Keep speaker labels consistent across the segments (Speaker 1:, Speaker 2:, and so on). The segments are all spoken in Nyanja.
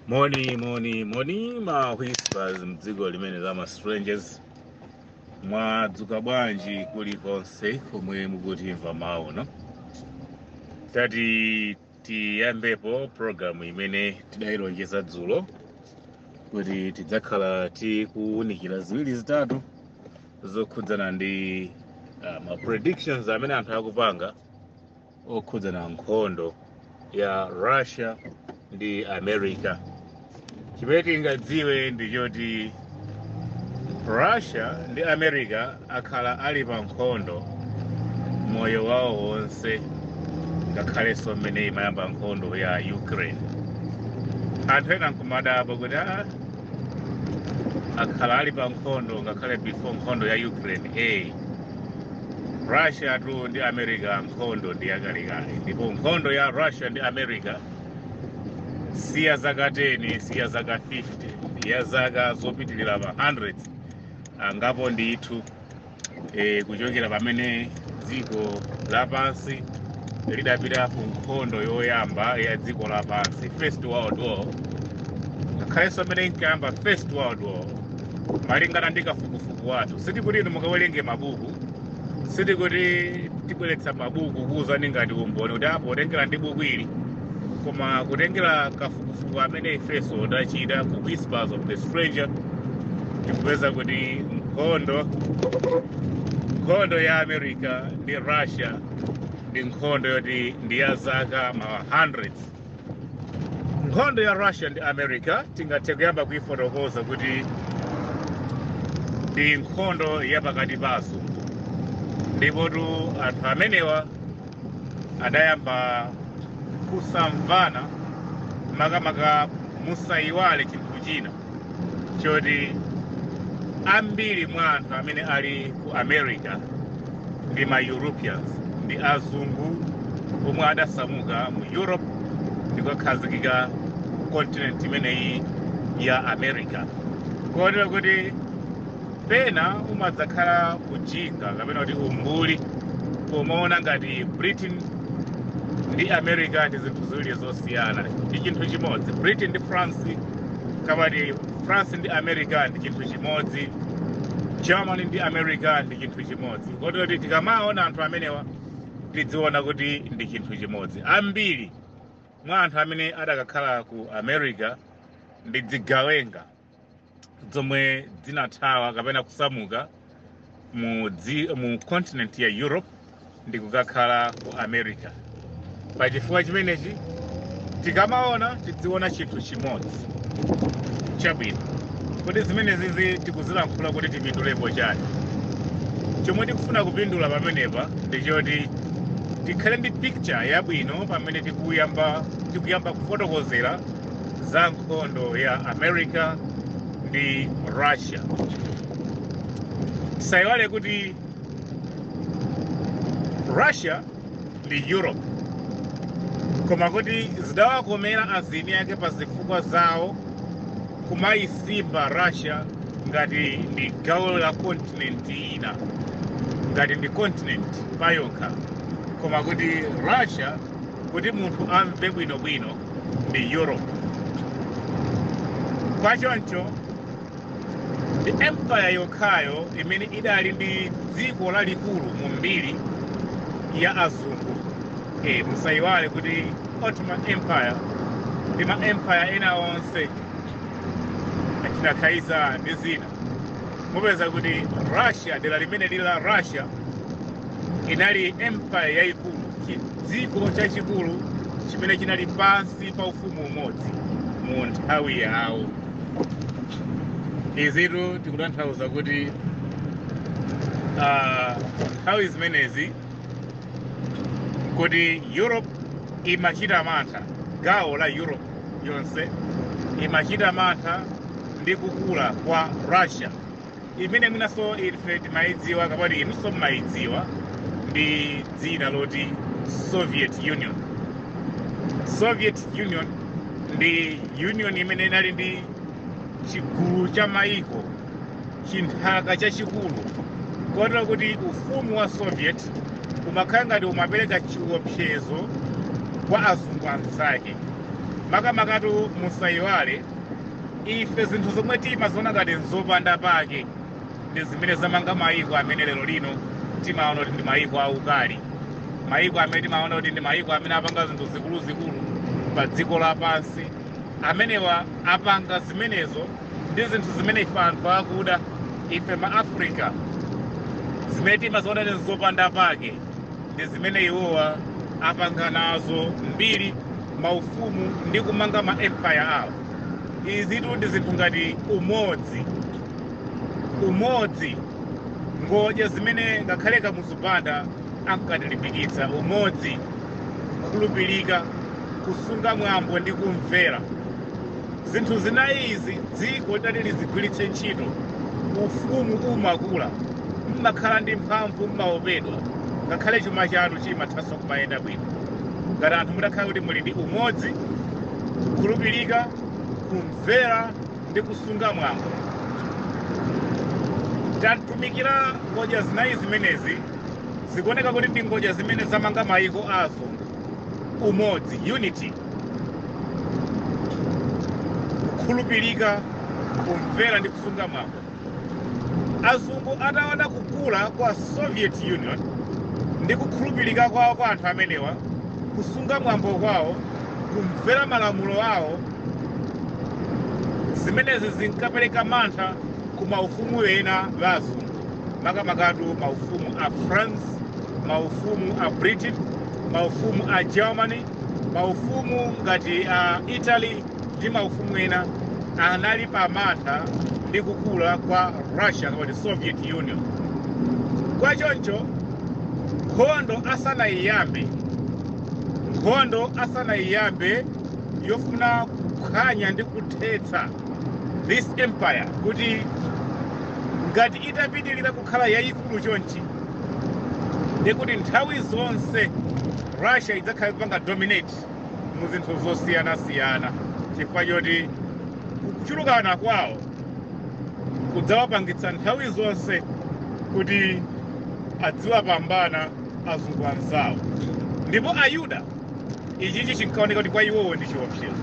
Speaker 1: Moni, moni, moni, ma whispers mdziko limene la ma strangers. Mwadzuka bwanji kulikonse komwe mukutimva mawu, no? Tati tiyambepo program imene tidayilonjeza dzulo kuti tidzakhala tikuwunikira ziwiri zitatu zokhudzana ndi ma predictions amene anthu akupanga okhudzana nkhondo ya Russia ndi America. Chimene tingadziwe ndi choti Russia ndi America akhala ali pa nkhondo moyo wawo wonse, ngakhalenso mmene imayamba nkhondo ya Ukraine. Anthu ena nkumadabwa kuti akhala ali pa nkhondo ngakhale before nkhondo ya Ukraine. Hey, Russia tu ndi America nkhondo ndi yakalekale, ndipo nkhondo ya Russia ndi America si ya zaka 10, si ya zaka 50, ndi ya zaka zopitilira pa hundreds angapo ndithu, kuchokera pamene dziko lapansi lidapita ku nkhondo yoyamba ya dziko lapansi, First World War. Ngakhalenso pamene inkayamba First World War, malingana ndi kafukufuku wathu, sitikuti inu mukawerenge mabuku, sitikuti tibweretsa mabuku kuwuzani ngati umboni kuti apo kutengera ndi buku ili, koma kutengera kafukufuku amene ifeso tachita ku Whispers of the Stranger, tikupeza kuti nkhondo ya America ndi Russia ndi nkhondo yoti ndi ya zaka ma hundreds. Nkhondo ya Russia ndi America tingathe kuyamba kuifotokoza kuti ndi nkhondo ya pakati pa azungu, ndipotu anthu amenewa adayamba kusamvana. Makamaka musayiwale chinthu china choti ambiri mwa anthu amene ali ku America ndi ma Europeans, ndi azungu omwe adasamuka mu Europe ndi kukakhazikika ku continent imeneyi ya America, kotero kuti pena umadzakhala kujinga kapena kuti umbuli pomaona ngati Britain ndi America ndi zinthu ziwiri zosiyana. Ndi chinthu chimodzi. Britain ndi France, kapati France ndi America, ndi chinthu chimodzi. Germany ndi America ndi chinthu chimodzi, kotero kuti tikamaona anthu amenewa tidziona kuti ndi chinthu chimodzi. Ambiri mwa anthu amene adakakhala ku America ndi zigawenga zomwe zinathawa kapena kusamuka mu continent ya Europe ndi kukakhala ku America. Pachifukwa chimenechi tikamaona tidziona chinthu chimodzi. Chabwino, kuti zimenezizi tikuzilankhula kuti tipindulepo chani? Chomwe tikufuna kupindula pamenepa ndichoti tikhale ndi picture yabwino pamene tikuyamba kufotokozera za nkhondo ya America ndi Russia. Tisayiwale kuti Russia ndi Europe, koma kuti zidawakomera azini ake pa zifukwa zawo kumayisimba Russia ngati ndi gawo la continent ina, ngati ndi continent payokha, koma kuti Russia, kuti munthu amve bwinobwino, ndi Europe. Kwachoncho ndi empire yokhayo imene idali ndi dziko lalikulu mu mbiri ya azungu. Musayiwale kuti Ottoman Empire ndi ma empire ena onse achina Kaiser ndi zina, mupeza kuti Russia, dera limene lili la Russia, inali empire yayikulu, dziko chachikulu chimene chinali pansi pa ufumu umodzi mu nthawi yawo. Izitu tikutanthauza kuti nthawi zimenezi kuti Europe imachita mantha, gawo la Europe yonse imachita mantha ndi kukula kwa Russia, imene mwinanso ife timayidziwa kapati inunso mmayidziwa ndi dzina loti Soviet Union. Soviet Union ndi union imene inali ndi chigulu cha mayiko, chinthaka chachikulu, kotero kuti ufumu wa Soviet umakhala ngati umapereka chiopsezo kwa azungu anzake. Makamakatu musayiwale, ife zinthu zomwe timaziona ngati nzopanda pake ndi zimene zamanga mayiko amene lero lino timaona kuti ndi mayiko aukali, mayiko amene timaona kuti ndi mayiko amene apanga zinthu zikuluzikulu pa dziko lapansi. Amenewa apanga zimenezo ndi zinthu zimene ife anthu akuda, ife ma Africa, zimene timaziona ndi zopanda pake ndi zimene iwowa apanga nazo mbiri, maufumu ndi kumanga ma empire awo. Izitu ndi zinthu ngati umodzi, umodzi, ngodya zimene ngakhale Kamuzu Banda ankatilimbikitsa: umodzi, kukhulupirika, kusunga mwambo ndi kumvera. Zinthu zinayi izi dziko litati lizigwiritse ntchito, ufumu umakula, mmakhala ndi mphamvu, mmaopedwa, ngakhale chuma chanu chimathanso kumayenda bwino ngati anthu mutakhala kuti muli ndi umodzi, kukhulupirika, kumvera ndi kusunga mwambo. Tatumikira ngodya zinayi zimenezi, zikuoneka kuti ndi ngodya zimene zamanga mayiko azungu: umodzi, unity, kukhulupirika, kumvera ndi kusunga mwambo. Azungu ataona kukula kwa Soviet Union ndi kukhulupirika kwawo kwa anthu amenewa, kusunga mwambo kwawo, kumvera malamulo awo, zimenezi zinkapereka mantha ku maufumu ena a azungu, makamakatu maufumu a France, maufumu a Britain, maufumu a Germany, maufumu ngati a Italy ndi maufumu ena anali pamantha ndi kukula kwa Russia kapena Soviet Union. Kwachoncho nkhondo asanayiyambe, nkhondo asanayiyambe yofuna kuphwanya ndi kuthetsa this empire, kuti ngati itapitilira kukhala yayikulu chonchi, ndikuti nthawi zonse Russia idzakhala kupanga dominate mu zinthu zosiyanasiyana, chifukwa choti kuchulukana kwawo kudzawapangitsa nthawi zonse kuti adziwapambana azungu anzawo. Ndipo Ayuda, ichichi chinkaoneka kuti kwa iwowo ndi chiopsezo.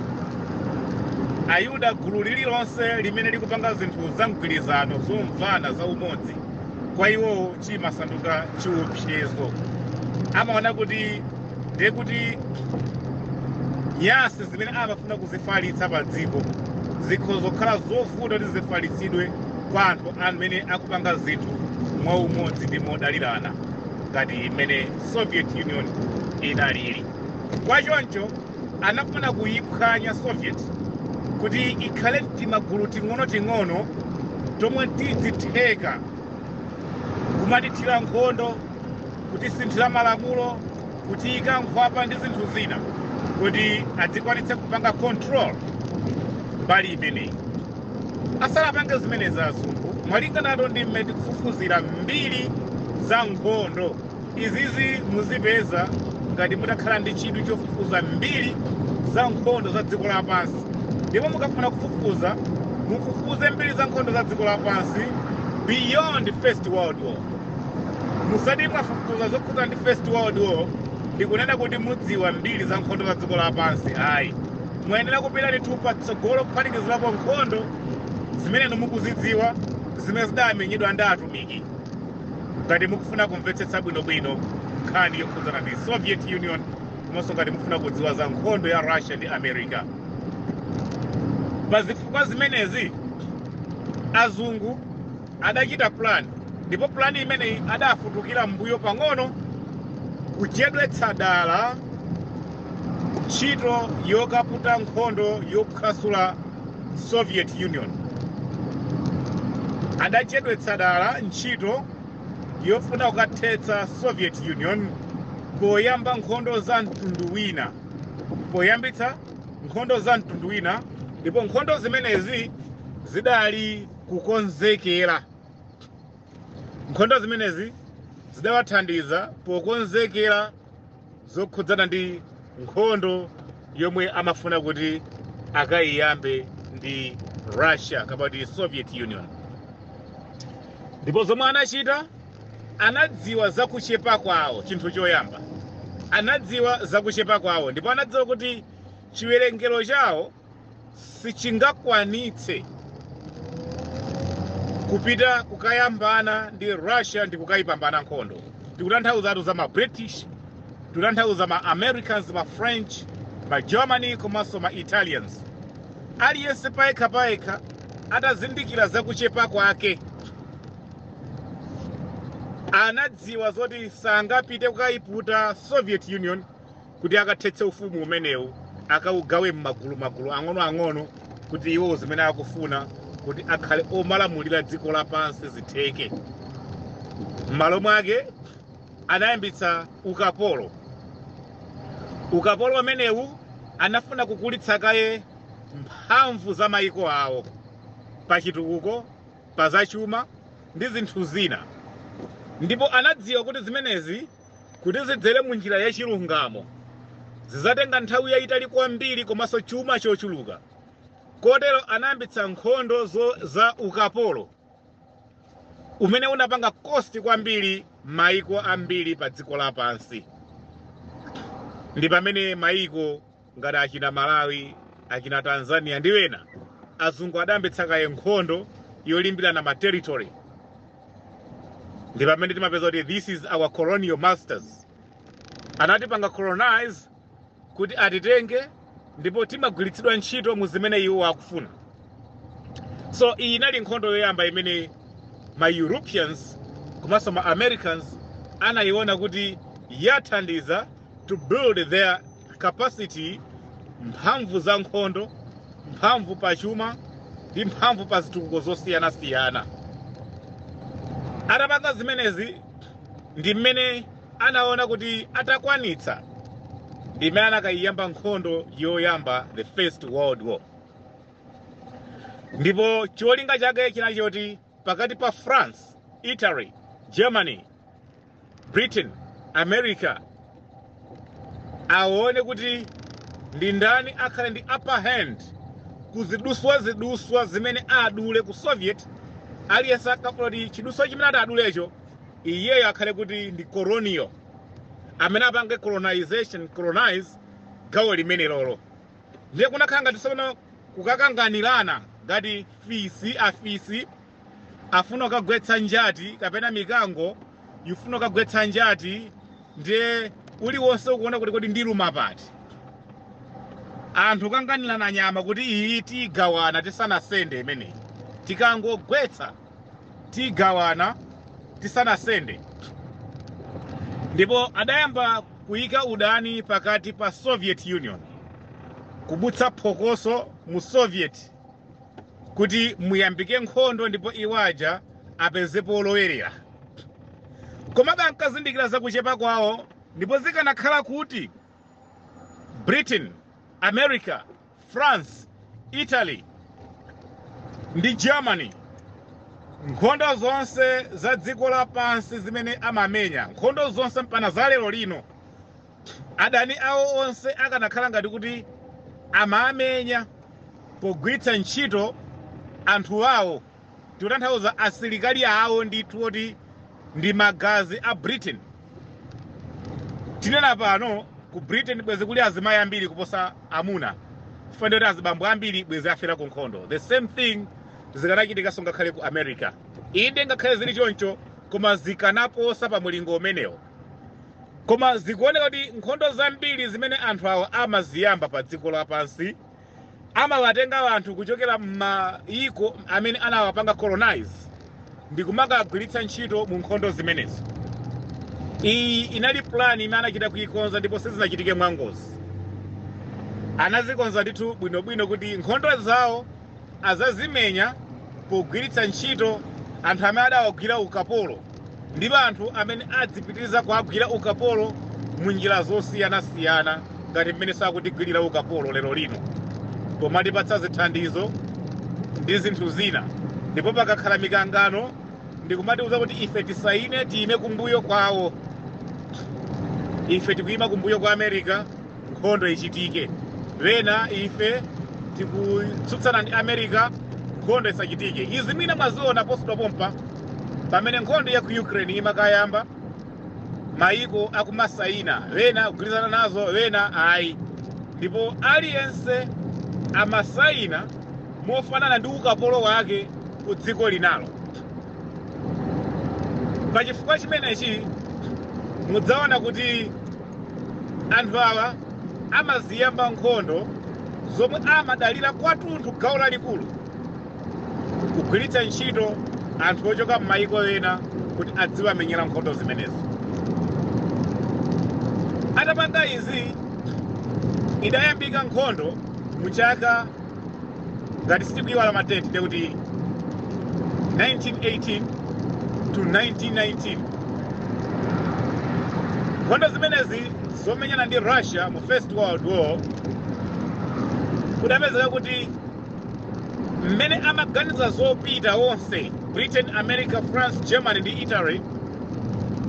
Speaker 1: Ayuda, gulu lililonse limene likupanga zinthu za mgwirizano, zomvana, za umodzi, kwa iwowo chimasanduka chiopsezo. Amaona kuti ndiye kuti nyasi zimene amafuna kuzifalitsa pa dziko zikhoza kukhala zovuta kuti zifalitsidwe kwa anthu amene akupanga zinthu mwaumodzi ndi modalirana ngati imene Soviet Union inalili. Kwachoncho anafuna kuyiphwanya Soviet kuti ikhale timagulu ting'onoting'ono tomwe tidzitheka kumatithira nkhondo, kutisinthira malamulo, kutiyika nkhwapa ndi zinthu zina, kuti adzikwanitse kupanga control mbali imeneyi. Asanapange zimenezi azungu, malinganato ndi mmene tikufufuzira mbiri za nkhondo izizi, muzipeza ngati mutakhala ndi chidwi chofufuza mbiri za nkhondo za dziko lapansi. Ndipo mukafuna kufufuza, mufufuze mbiri za nkhondo za dziko lapansi beyond First World War. Musati mwafufuza zokhudza ndi First World War ndikunena kuti mudziwa mbiri za nkhondo za dziko lapansi. Ayi, muyenera kupita ndithu patsogolo, kuphatikizirapo nkhondo zimene mukuzidziwa zimene zidamenyedwa ndi atumiki, ngati mukufuna kumvetsetsa bwinobwino nkhani yokhudzana ndi Soviet Union, komanso ngati mukufuna kudziwa za nkhondo ya Russia ndi America. Pa zifukwa zimenezi azungu adachita plan, ndipo plan imeneyi adafutukira mbuyo pang'ono kuchedwetsa dala ntchito yokaputa nkhondo yophwasula Soviet Union. Adachedwetsa dala ntchito yofuna kukathetsa Soviet Union poyamba nkhondo za mtundu wina, poyambitsa nkhondo za mtundu wina. Ndipo nkhondo zimenezi zidali kukonzekera. Nkhondo zimenezi zidawathandiza pokonzekera zokhudzana ndi nkhondo yomwe amafuna kuti akayiyambe ndi Russia kapati Soviet Union. Ndipo zomwe anachita, anadziwa zakuchepa kwawo. Chinthu choyamba, anadziwa zakuchepa kwawo, ndipo anadziwa kuti Chiwerengero chawo sichingakwanitse kupita kukayambana ndi Russia ndi kukayipambana nkhondo. Tikutanthauzatu za ma British, tikutanthauza ma Americans, ma French, ma Germany komanso ma Italians. Aliyense payekha payekha atazindikira zakuchepa kwake, anadziwa zoti sangapite kukayiputa Soviet Union kuti akathetse ufumu umenewu, akaugawe m'magulu-magulu ang'onoang'ono, kuti iwo zimene akufuna kuti akhale omalamulira dziko lapansi zitheke. M'malo mwake anayambitsa ukapolo. Ukapolo umenewu anafuna kukulitsa kaye mphamvu za maiko awo pachitukuko, pa zachuma ndi zinthu zina, ndipo anadziwa kuti zimenezi kuti zidzere mu njira yachilungamo zidzatenga nthawi yayitali kwambiri komanso chuma chochuluka. Kotero anayambitsa nkhondo za ukapolo umene unapanga cost kwambiri maiko ambiri pa dziko lapansi. Ndi pamene maiko ngati achina Malawi, achina Tanzania ndi ena, azungu adayambitsa kaye nkhondo yolimbirana ma territory. Ndi pamene timapeza kuti this is our colonial masters, anatipanga colonize kuti atitenge, ndipo timagwiritsidwa ntchito mu zimene iwo akufuna. So iyi inali nkhondo yoyamba imene ma Europeans komanso ma Americans anayiona kuti yathandiza to build their capacity, mphamvu za nkhondo, mphamvu pachuma ndi mphamvu pa zitukuko zosiyanasiyana. Atapanga zimenezi, ndi mmene anaona kuti atakwanitsa, ndi mmene anakayiyamba nkhondo yoyamba, the First World War. Ndipo cholinga chake chinali choti pakati pa France, Italy, Germany, Britain, America, aone kuti ndi ndani akhale ndi upper hand kuziduswa ziduswa zimene adule ku Soviet. Aliyense akafuna kuti chiduswa chimene ati adulecho, iyeyo akhale kuti ndi colonial amene apange colonization, colonize gawo limene lolo. Ndiye kunakhala ngati tsopano kukakanganirana ngati fisi, afisi afuna kukagwetsa njati, kapena mikango ifuna kukagwetsa njati. Ndiye uliwonse ukuona kuti kodi ndiluma pati? Anthu kukanganirana nyama kuti iyi tigawana tisanasende, imeneyi tikangogwetsa tigawana tisanasende. Ndipo adayamba kuyika udani pakati pa Soviet Union, kubutsa phokoso mu Soviet kuti muyambike nkhondo, ndipo iwaja apezepo olowerera. Komabe ankazindikira zakuchepa kwawo, ndipo zikanakhala kuti Britain, America, France, Italy ndi Germany, nkhondo zonse za dziko lapansi zimene amamenya, nkhondo zonse mpana za lero lino, adani awo onse akanakhala ngati kuti amamenya pogwiritsa ntchito anthu awo, tikutanthauza asilikali awo ndithu oti ndi magazi a Britain, tinena pano ku Britain bwezi kuli azimayi ambiri kuposa amuna, chifukwa ndiyoti azibambo ambiri bwezi afera ku nkhondo. The same thing zikanachitikanso ngakhale ku America. Inde, ngakhale zili choncho, koma zikanaposa pa mulingo umenewo. Koma zikuoneka kuti nkhondo zambiri zimene anthu awa amaziyamba pa dziko lapansi, amawatenga anthu kuchokera m'mayiko amene anawapanga colonize ndi kumakagwiritsa ntchito mu nkhondo zimenezo. Iyi inali plan imene anachita kuyikonza, ndipo sizinachitike mwangozi. Anazikonza ndithu bwinobwino kuti nkhondo zawo azazimenya pogwiritsa ntchito anthu amene adawagwira ukapolo, ndipo anthu amene adzipitiriza kuagwira ukapolo mu njira zosiyanasiyana, ngati mmene sakutigwirira ukapolo lero lino pomatipatsa zithandizo ndi zinthu zina. Ndipo pakakhala mikangano, ndikumatiuza kuti ife tisaine, tiyime kumbuyo kwawo, ife tikuyima kumbuyo kwa America, nkhondo ichitike. Wena ife tikutsutsana ndi America, nkhondo isachitike. Izi mwina mwaziona posachedwa pompa pamene nkhondo ya ku Ukraine imakayamba, mayiko akumasayina, wena kugwirizana nazo, wena ayi. Ndipo aliyense amasayina mofanana ndi ukapolo wake ku dziko linalo. Pachifukwa chimenechi mudzaona kuti anthu awa amaziyamba nkhondo zomwe amadalira kwathunthu, gawo lalikulu, kugwiritsa ntchito anthu ochoka m'mayiko ena kuti adziwamenyera nkhondo zimenezo. Atapanga izi, idayambika nkhondo muchaka, ngati sitikuyiwala ma date, ndekuti 1918 to 1919. Nkhondo zimenezi zomenyana ndi Russia mu First World War, kudapezeka kuti mmene amaganiza zopita onse, Britain, America, France, Germany ndi Italy,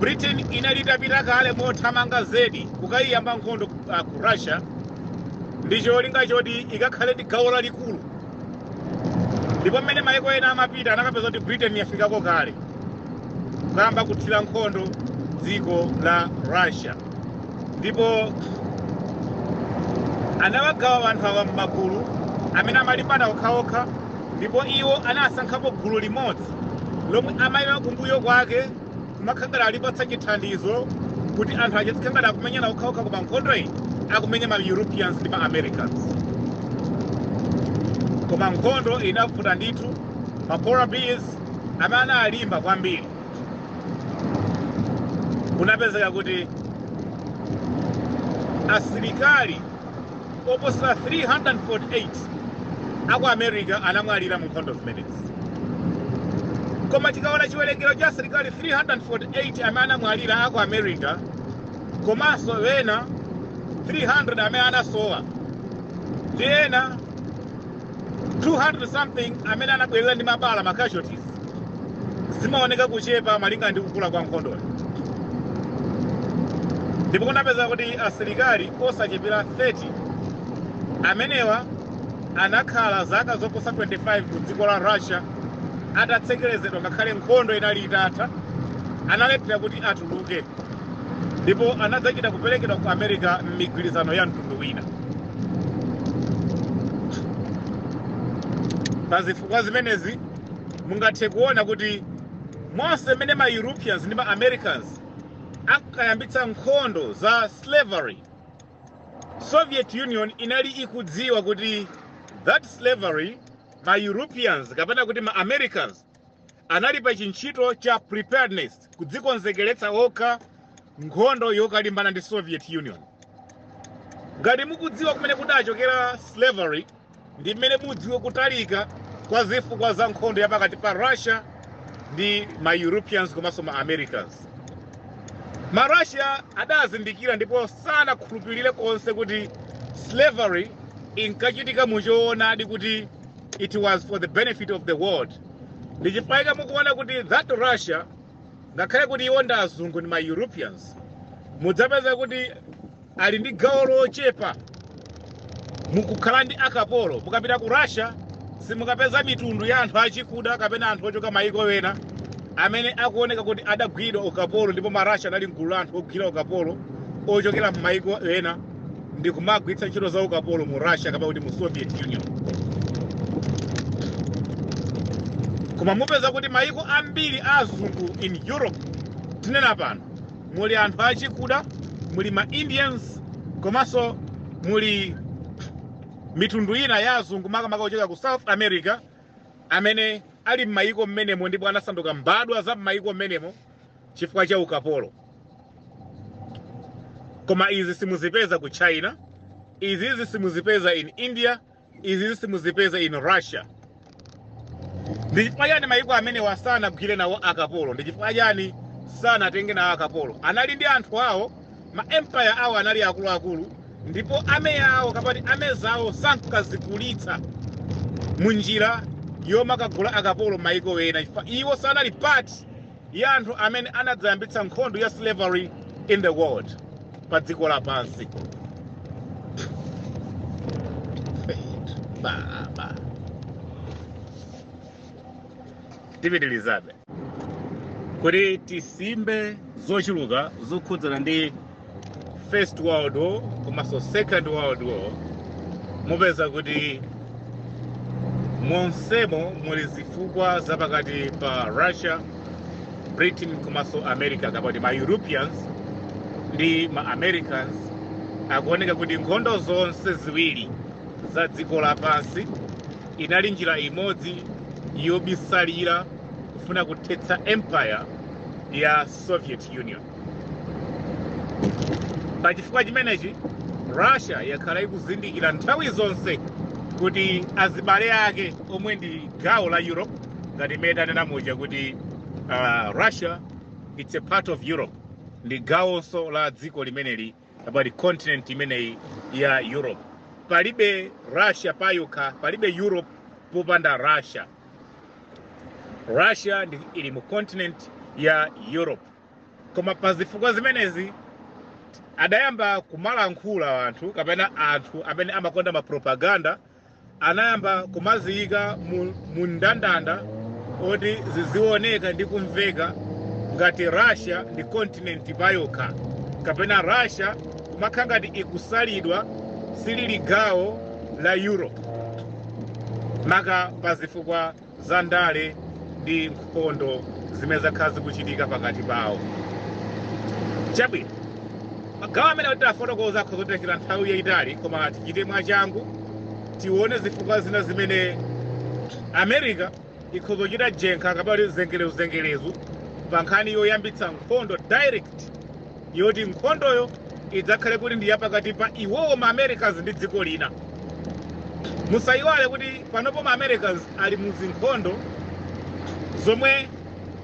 Speaker 1: Britain inali itapita kale mothamanga zedi kukayiyamba nkhondo ku Russia ndi cholinga choti ikakhale ndi gawo lalikulu. Ndipo mmene mayiko ena amapita, anakapeza kuti Britain yafikako kale kukayamba kuthira nkhondo dziko la Russia. Ndipo anawagawa anthu awa m'magulu amene amalimbana okhaokha, ndipo iwo anasankhapo gulu limodzi lomwe amayima kumbuyo kwake kumakhangala alipatsa chithandizo kuti anthu achizikhangala akumenyana okhaokha, koma nkhondo iyi akumenya ma Europeans ndi ma Americans. Koma nkhondo inavuta ndithu. Ma polar bears amene analimba kwambiri, kunapezeka kuti asilikali oposera 348 aku America anamwalira mu nkhondo zimenezi. Koma tikaona chiwerengero cha asilikali 348 amene anamwalira aku America, komanso ena 300 amene anasowa, ndi ena 200 something amene anabwerera ndi mabala, ma casualties, zimaoneka kuchepa malinga ndi kukula kwa nkhondoyo. Ndipo kunapeza kuti asilikali osachepera 30 amenewa anakhala zaka zoposa 25 ku dziko la Russia atatsekerezedwa. Ngakhale nkhondo inali itatha, analephera kuti atuluke, ndipo anadzachita kuperekedwa ku America m'migwirizano ya mtundu wina. Pa zifukwa zimenezi mungathe kuona kuti monse mmene ma Europeans ndi ma Americans ankayambitsa nkhondo za slavery, Soviet Union inali ikudziwa kuti that slavery, ma Europeans kapena kuti ma Americans anali pa chintchito cha preparedness, kudzikonzekeretsa okha nkhondo yokalimbana ndi Soviet Union. Ngati mukudziwa kumene kudachokera slavery, ndi mmene mudziwe kutalika kwa zifukwa za nkhondo ya pakati pa Russia ndi ma Europeans komanso ma Americans. Ma Russia adazindikira ndipo sanakhulupirire konse kuti slavery inkachitika muchoonadi, kuti it was for the benefit of the world. Ndi chifukwa mukuona kuti that Russia, ngakhale kuti iwo ndi azungu ndi ma Europeans, mudzapeza kuti ali ndi gawo lochepa mukukhala ndi akapolo. Mukapita ku Russia, simukapeza mitundu ya anthu achikuda kapena anthu ochoka mayiko ena amene akuoneka kuti adagwidwa ukapolo, ndipo ma Russia anali mgulu la anthu ogwira ukapolo ochokera m'mayiko ena ndi kumagwiritsa ntchito za ukapolo mu Russia kapena kuti mu Soviet Union. Koma mupeza kuti mayiko ambiri azungu in Europe tinena pano muli anthu achikuda, muli ma Indians, komanso muli mitundu ina ya azungu, makamaka ochokera ku South America, amene ali m'mayiko mmenemo ndipo anasanduka mbadwa za m'mayiko mmenemo chifukwa cha ukapolo. Koma izi simuzipeza ku China, izizi simuzipeza in India, izizi simuzipeza in Russia. Ndi chifukwa chani mayiko amenewa sanagwire nawo akapolo? Ndi chifukwa chani sanatenge nawo akapolo? Anali ndi anthu awo, ma empire awo anali akuluakulu, ndipo army awo kapati army zawo sankazikulitsa munjira yomakagula akapolo mayiko ena, chifukwa iwo sanali part ya anthu amene anadzayambitsa nkhondo ya slavery in the world, pa dziko lapansi. Baba, tipitilizabe kuti tisimbe zochuluka zokhudzana ndi First World War komanso Second World War, mupeza kuti monsemo muli zifukwa zapakati pa Russia, Britain komanso America, kapoti ma Europeans ndi ma Americans. Akuoneka kuti nkhondo zonse ziwiri za dziko lapansi inali njira imodzi yobisalira kufuna kuthetsa empire ya Soviet Union. Pachifukwa chimenechi, Russia yakhala ikuzindikira nthawi zonse kuti azibale ake omwe ndi gawo la Europe, ngati imene tanena muja kuti Russia, it's a part of Europe, ndi gawonso la dziko limeneli, kapati continent imeneyi ya Europe. Palibe Russia payokha, palibe Europe popanda Russia. Russia ndi ili mu continent ya Europe. Koma pa zifukwa zimenezi adayamba kumalankhula anthu, kapena anthu amene amakonda mapropaganda anayamba kumaziyika mu mndandanda oti zizioneka ndi kumveka ngati Russia ndi continent payokha, kapena Russia kumakhala ngati ikusalidwa, silili gawo la Europe, maka pa zifukwa za ndale ndi nkhondo zimene zakhala zikuchitika pakati pawo. Chabwino, magawo amene kuti afotokoza akhozotekera nthawi yayitali, koma tichite mwachangu, tione zifukwa zina zimene America ikhozochita jenkha kapena zengelezu pa nkhani yoyambitsa nkhondo direct, yoti nkhondoyo idzakhale kuti ndi yapakati pa iwowo ma Americans ndi dziko lina. Musayiwale kuti panopo ma Americans ali mu zinkhondo zomwe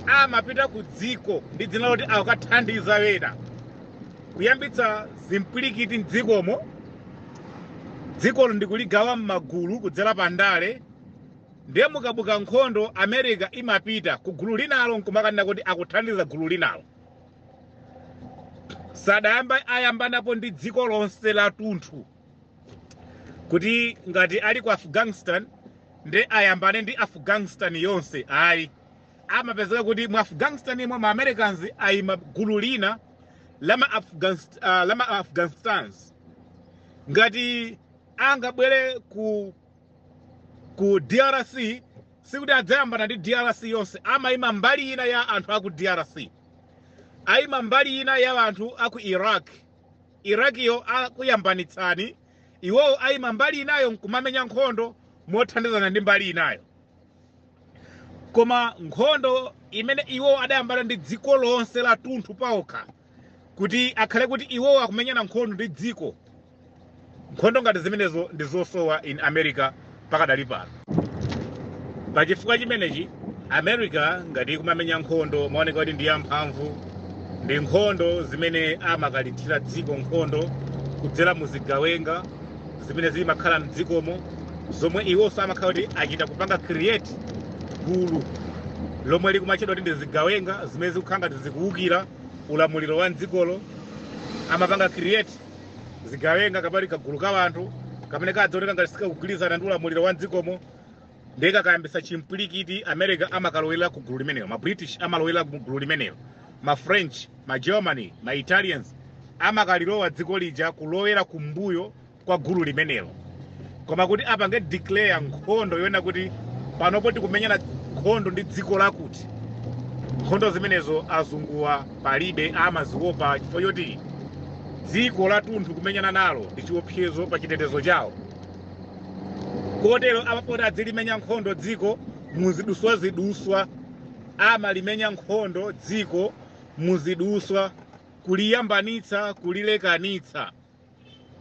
Speaker 1: amapita ku dziko ndi dzina loti akathandiza wena kuyambitsa zimpwirikiti mdzikomo, dzikolo ndikuligawa m'magulu kudzera pa ndale. Ndiye mukabuka nkhondo, America imapita ku gulu linalo nkumakanena kuti akuthandiza gulu linalo. Sadayamba ayambanapo ndi dziko lonse la tunthu, kuti ngati ali ku Afghanistan ndi ayambane ndi Afghanistan yonse, ayi. Amapezeka kuti mu Afghanistan imwe ma Americans ayima gulu lina lama Afghanistans. Ngati angabwere ku DRC, sikuti adzayambana ndi DRC yonse. Amayima mbali ina ya anthu aku DRC, ayima mbali ina ya anthu aku Iraq. Irakiyo akuyambanitsani, iwowo ayima mbali inayo nkumamenya nkhondo mothandizana ndi mbali inayo. Koma nkhondo imene iwowo adayambana ndi dziko lonse la tunthu paokha, kuti akhale kuti iwowo akumenyana nkhondo ndi dziko, nkhondo ngati zimenezo ndi zosowa in America pakadali pano. Pachifukwa chimenechi, America ngati ikumamenya nkhondo, maoneka kuti ndi yamphamvu, ndi nkhondo zimene amakalithira dziko nkhondo kudzera mu zigawenga zimene zimakhala mdzikomo, zomwe iwonso amakhala kuti achita kupanga create gulu lomwe likumatchedwa kuti ndi zigawenga zimene zikukhala ngati zikuwukira ulamuliro wa mdzikolo. Amapanga create zigawenga kapali kagulu ka anthu kamene kadzaoneka ngati sikakugwirizana ndi ulamuliro wa mdzikomo, ndiye kakayambisa chimpwirikiti, America amakalowera ku gulu limenelo, ma British amalowera ku gulu limenelo, ma French, ma Germany, ma Italians amakalilowa dziko lija kulowera kumbuyo kwa gulu limenelo. Koma kuti apange declare nkhondo yoona kuti panopo tikumenyana nkhondo ndi dziko lakuti, nkhondo zimenezo azunguwa palibe, amaziopa, chifukwa choti dziko lathunthu kumenyana nalo ndi chiopsezo pa chitetezo chawo. Kotero amapoti adzilimenya nkhondo dziko muziduswaziduswa, amalimenya nkhondo dziko muziduswa, kuliyambanitsa, kulilekanitsa,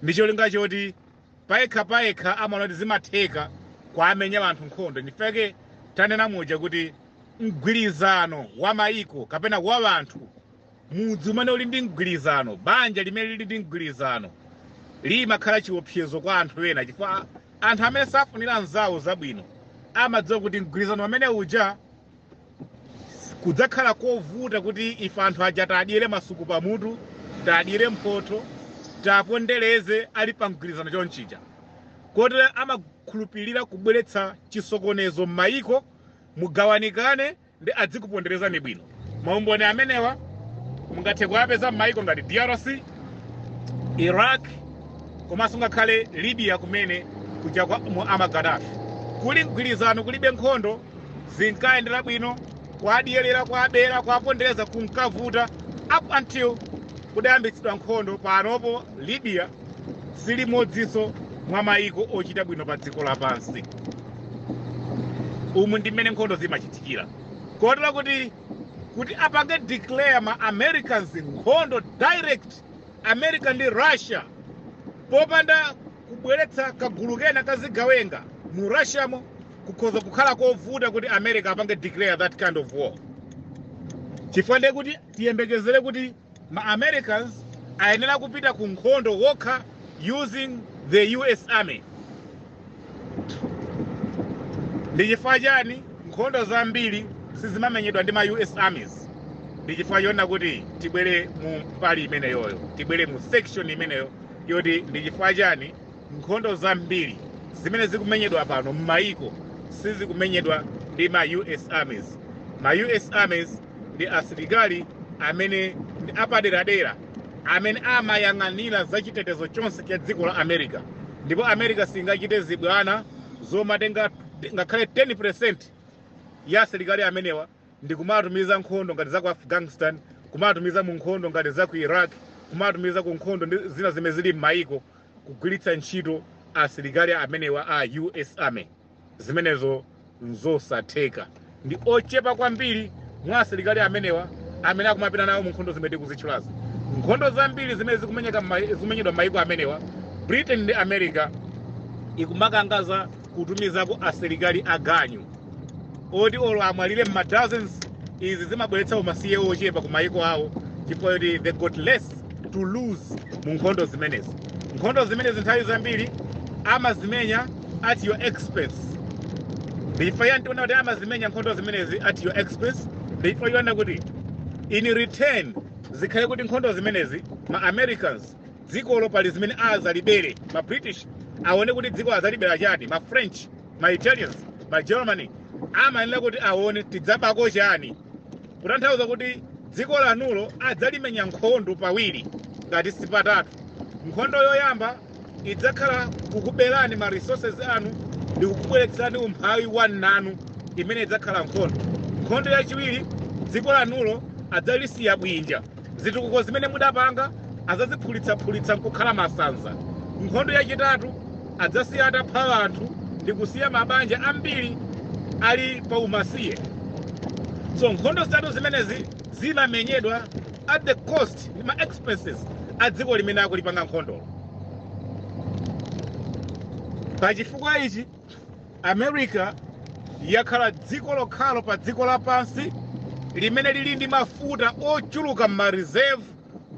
Speaker 1: ndi cholinga choti payekha payekha amaona kuti zimatheka kwamenya anthu nkhondo. Ndifeke tanena muja kuti mgwirizano wa mayiko kapena wa anthu, mudzi umene uli ndi mgwirizano, banja limene lili ndi mgwirizano, limakhala chiopsezo kwa anthu ena, chifukwa anthu amene safunira anzawo zabwino amadziwa kuti mgwirizano amene uja kudzakhala kovuta kuti ife anthu aja tadyere masuku pamutu, tadyere mphotho, tapondereze ali pa mgwirizano chonchija. Kotero amakhulupirira kubweretsa chisokonezo m'mayiko, mugawanikane ndi adzikuponderezani bwino. Maumboni amenewa mungathe kuwapeza m'mayiko ngati DRC, Iraq, komanso ngakhale Libya kumene kuja kwa Muammar Gaddafi. Kuli mgwirizano, kulibe nkhondo, zinkayendera bwino. Kwadyerera, kwabera, kwapondereza kunkavuta up until kudayambitsidwa nkhondo. Panopo Libya silimodzinso mwa mayiko ochita bwino pa dziko lapansi. Umu ndi mmene nkhondo zimachitikira, kotero kuti apange declare ma Americans nkhondo direct, America ndi Russia, popanda kubweretsa kagulu kena kazigawenga mu Russiamo, kukhoza kukhala kovuta kuti America apange declare that kind of war, chifukwa ndiye kuti tiyembekezere kuti ma Americans ayenera kupita ku nkhondo wokha using the US Army. Ndi chifukwa chani nkhondo zambiri sizimamenyedwa ndi ma US armies? Ndi chifukwa chona kuti tibwere mu mbali imeneyoyo, tibwere mu section imeneyo yoti ndi chifukwa chani nkhondo zambiri zimene zikumenyedwa pano m'mayiko sizikumenyedwa ndi ma US armies. Ma US armies ndi asilikali amene ndi apaderadera amene amayang'anira zachitetezo chonse cha dziko la America, ndipo America singachite zibwana zomatenga ngakhale 10% ya asilikali amenewa ndi kumatumiza nkhondo ngati za ku Afghanistan, kumatumiza mu nkhondo ngati za ku Iraq, kumatumiza ku nkhondo ndi zina zimene zili m'mayiko, kugwiritsa ntchito asilikali amenewa a US Army. Zimenezo nzosatheka. Ndi ochepa kwambiri mwa asilikali amenewa amene akumapita nawo mu nkhondo zimene tikuzitchulazi. Nkhondo zambiri zimene zikumenyedwa m'mayiko amenewa, Britain ndi America ikumakangaza kutumizako asilikali aganyu oti olo amwalire m'ma dozens. Izi zimabweretsa umasiye ochepa ku mayiko awo, chifukwa kuti they got less to lose mu nkhondo zimenezi. Nkhondo zimenezi nthawi zambiri amazimenya at your expense. Ndichifukwa chani tiona kuti amazimenya nkhondo zimenezi at your expense? Ndichifukwa chona kuti in return zikhale kuti nkhondo zimenezi ma Americans dzikolo pali zimene azalibere, ma British aone kuti dziko azalibera chani, ma French, ma Italians, ma Germany amayenera kuti aone tidzabako chani, kutanthauza kuti dziko lanulo adzalimenya nkhondo pawiri ngati sipatatu. Nkhondo yoyamba idzakhala kukuberani ma resources anu ndi kukubweretserani umphawi wannanu, imene idzakhala nkhondo. Nkhondo yachiwiri, dziko lanulo adzalisiya bwinja, zitukuko zimene mudapanga adzaziphulitsaphulitsa nkukhala masanza. Nkhondo yachitatu, adzasiya atapha anthu ndi kusiya mabanja ambiri ali pa umasiye. So nkhondo zitatu zimenezi zimamenyedwa at the cost ndi ma expenses a dziko limene akulipanga nkhondolo. Pachifukwa ichi, America yakhala dziko lokhalo pa dziko lapansi limene lili ndi mafuta ochuluka m'ma reserve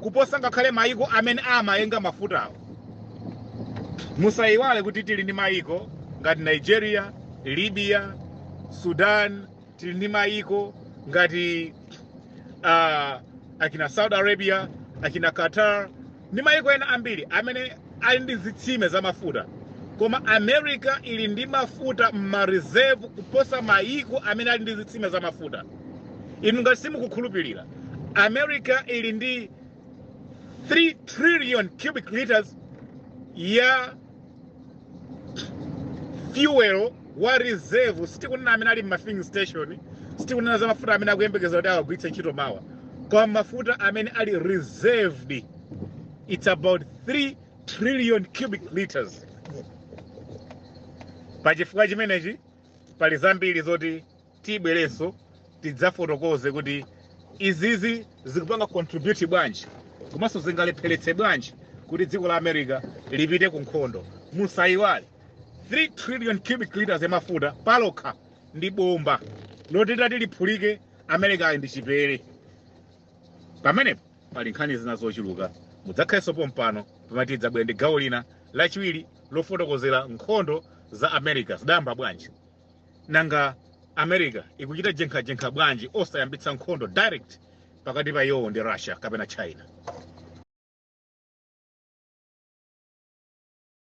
Speaker 1: kuposa ngakhale mayiko amene amayenga mafutawo. Musayiwale kuti tili ndi mayiko ngati Nigeria, Libya, Sudan, tili ndi mayiko ngati akina Saudi Arabia, akina Qatar ndi mayiko ena ambiri amene ali ndi zitsime za mafuta, koma America ili ndi mafuta m'ma reserve kuposa mayiko amene ali ndi zitsime za mafuta. Inu ngati simukukhulupirira, America ili ndi 3 trillion cubic liters ya fuel wa reserve. Sitikunena amene ali m'ma filling station, sitikunena za mafuta amene akuyembekeza kuti awagwiritse ntchito mawa, koma mafuta amene ali reserved, it's about 3 trillion cubic liters. Pachifukwa chimenechi pali zambiri zoti tibwerenso tidzafotokoze kuti izizi zikupanga contribute bwanji komanso zingalepheretse bwanji kuti dziko la America lipite ku nkhondo. Musayiwale, 3 trillion cubic liters yamafuta palokha ndi bomba loti tati liphulike, America ali ndi chipere. Pamenepo pali nkhani zina zochuluka. Mudzakhalenso pompano pamene tidzabwera ndi gawo lina lachiwiri lofotokozera nkhondo za America zidayamba bwanji, nanga America ikuchita jenkhajenkha bwanji osayambitsa nkhondo direct pakati pa iwowo ndi Russia kapena China.